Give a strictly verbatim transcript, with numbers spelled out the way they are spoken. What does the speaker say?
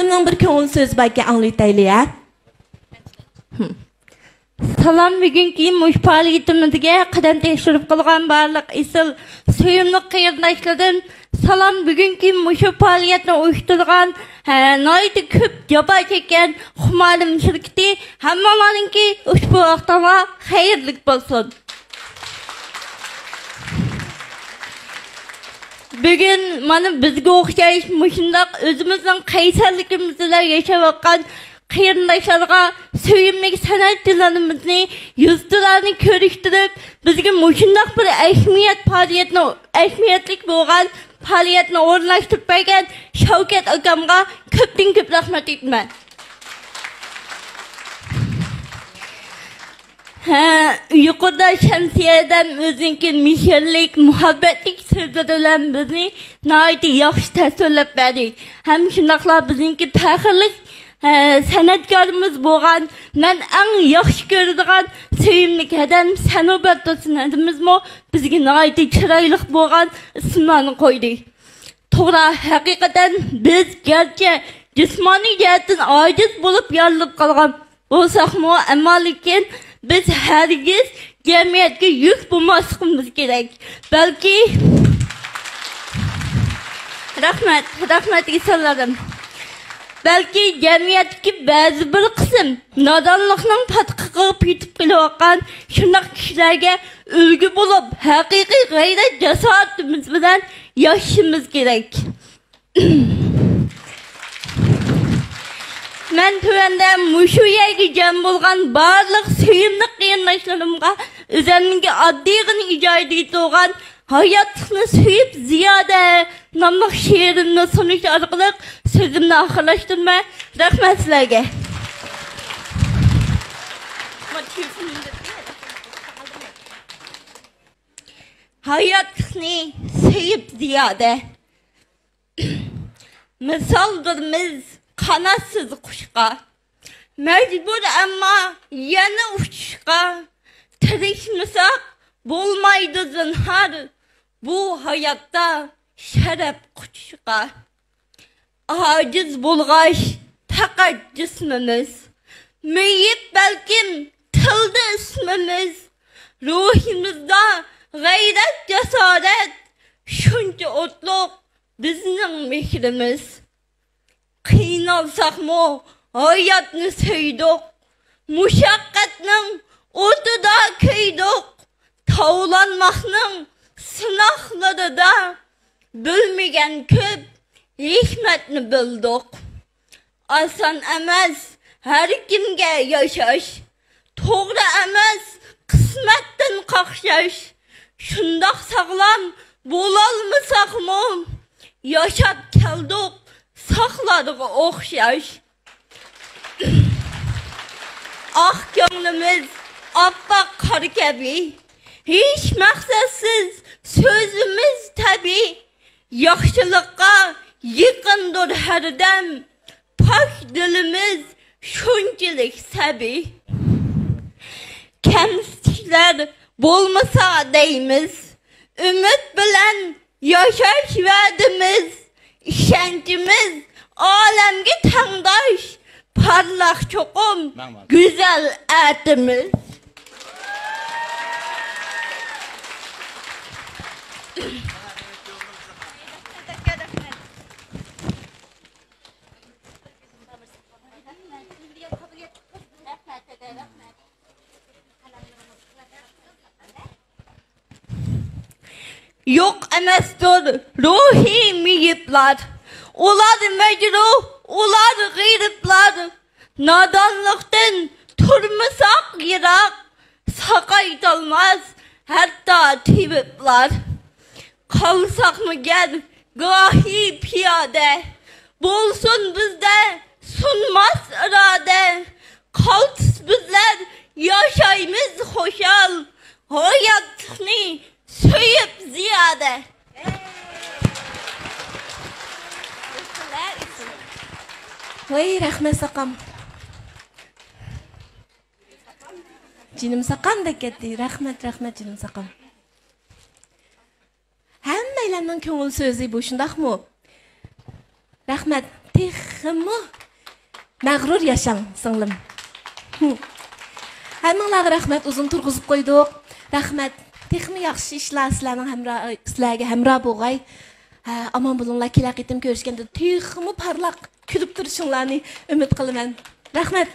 ئاكىمنىڭ بىر كۆڭۈل سۆزى باركەن، ئاڭلىتايلى ھە. سالام، بۈگۈنكى مۇشۇ پائالىيىتىمىزگە قەدەم تەكشۈرۈپ قىلغان بارلىق ئېسىل، سۆيۈملۈك قېرىنداشلىرىم. سالام، بۈگۈنكى مۇشۇ پائالىيەتنى ئۇيۇشتۇرغان، ھە، ناھايىتى كۆپ جاپا چەككەن خۇمارىم شىركىتى، ھەممىڭلارنىڭكى ئۇشبۇ ۋاقتىڭلار خەيرلىك بولسۇن. بۈگۈن مانا بىزگە ئوخشاش مۇشۇنداق ئۆزىمىزنىڭ قەيسەرلىكىمىز بىلەن ياشاۋاتقان قېرىنداشلارغا سۆيۈملۈك سەنئەتچىلىرىمىزنى، يۇلتۇزلارنى كۆرۈشتۈرۈپ، بىزگە مۇشۇنداق بىر ئەھمىيەت پائالىيەتنى، ئەھمىيەتلىك بولغان پائالىيەتنى ئورۇنلاشتۇرۇپ بەرگەن شەۋكەت ئاكامغا كۆپتىن كۆپ رەھمەت ئېيتىمەن. ھە، يۇقىرىدا شەمسىيە ھەدەم ئۆزىنىڭكى مېھىرلىك، مۇھەببەتلىك سۆزلىرى بىلەن بىزنى ناھايىتى ياخشى تەسۋىرلەپ بەردى. ھەم شۇنداقلا بىزنىڭكى پەخىرلىك، ھە، سەنئەتكارىمىز بولغان، مەن ئەڭ ياخشى كۆرىدىغان سۆيۈملۈك ھەدەم سەنۇبەت تۇرسۇن ھەدىمىزمۇ بىزگە ناھايىتى چىرايلىق بولغان ئىسىملارنى قويدى. توغرا، ھەقىقەتەن بىز گەرچە جىسمانىي جەھەتتىن ئاجىز بولۇپ يارىلىنىپ قالغان بولساقمۇ، ئەمما لېكىن بىز ھەرگىز جەمئىيەتكە يۈك بولماسلىقىمىز كېرەك. بەلكى، رەھمەت، رەھمەت ئېسىللىرىم. بەلكى جەمئىيەتتىكى بەزى بىر قىسىم نادانلىقنىڭ پاتقىقىغا پېتىپ قېلىۋاتقان شۇنداق كىشىلەرگە ئۈلگە بولۇپ، ھەقىقىي غەيرەت جاسارىتىمىز بىلەن ياشىشىمىز كېرەك. مەن تۆۋەندە مۇشۇ يەرگە جەم بولغان بارلىق سۆيۈملۈك قېرىنداشلىرىمغا ئۆزۈمنىڭكى ئاددىيغىنا ئىجادىيىتى بولغان ھاياتلىقنى سۆيۈپ زىيادە ناملىق شېئىرىمنى سۇنۇش ئارقىلىق سۆزۈمنى ئاخىرلاشتۇرىمەن. رەھمەت سىلەرگە. ھاياتلىقنى سۆيۈپ زىيادە. مىسالدۇر بىز قاناتسىز قۇشقا، مەجبۇر ئەمما يەنە ئۇچۇشقا. تىرىشمىساق بولمايدۇ زىنھار، بۇ ھاياتتا شەرەپ قۇچۇشقا. ئاجىز بولغاچ پەقەت جىسمىمىز، مېيىپ بەلكىم تىلدا ئىسمىمىز. روھىمىزدا غەيرەت، جاسارەت، شۇنچە ئوتلۇق بىزنىڭ مېھرىمىز. قىينالساقمۇ ھاياتنى سۆيدۇق، مۇشەققەتنىڭ ئوتىدا كۆيدۇق. تاۋلانماقنىڭ سىناقلىرىدا بىلمىگەن كۆپ ھېكمەتنى بىلدۇق. ئاسان ئەمەس ھەر كىمگە ياشاش، توغرا ئەمەس قىسمەتتىن قاقشاش. شۇنداق ساغلام بولالمىساقمۇ، ياشاپ كەلدۇق ساقلارغا ئوخشاش. ئاق كۆڭلىمىز ئاپئاق قار كەبى، ھېچ مەقسەتسىز سۆزىمىز تەبىئىي. ياخشىلىققا يېقىندۇر ھەردەم، پاك دىلىمىز شۇنچىلىك سەبىي. كەمسىتىشلەر بولمىسا دەيمىز، ئۈمىد بىلەن ياشاش ۋەدىمىز، ئىشەنچىمىز ئالەمگە تەڭداش، پارلاق چوقۇم گۈزەل ئەتىمىز. يوق ئەمەستۇر روھىي مېيىپلار، ئۇلار مەجرۇھ، ئۇلار غېرىبلار. نادانلىقتىن تۇرمىساق يىراق، ساقايتالماس ھەتتا تېۋىپلار. قالساقمۇ گەر گاھى پىيادە، بولسۇن بىزدە سۇنماس ئىرادە. قالتىس بىزلەر ياشايمىز خۇشال، ھاياتلىقنى سۆيۈپ زىيادە. ۋاي، رەھمەت ساقام. جېنىم ساقام دەپ كەتتى. رەھمەت، رەھمەت، جېنىم ساقام. ھەممەيلەننىڭ كۆڭۈل سۆزى بۇ، شۇنداقمۇ؟ رەھمەت. تېخىمۇ مەغرۇر ياشاڭ، سىڭلىم. ھەممىڭلارغا رەھمەت، ئۇزۇن تۇرغۇزۇپ قويدۇق. رەھمەت. تېخىمۇ ياخشى ئىشلار سىلەرنىڭ ھەمراھ، سىلەرگە ھەمراھ بولغاي. ھە، ئامان بولۇڭلار. كېلەر قېتىم كۆرۈشكەندە تېخىمۇ پارلاق كۈلۈپ تۇرۇشۇڭلارنى ئۈمىد قىلىمەن. رەھمەت.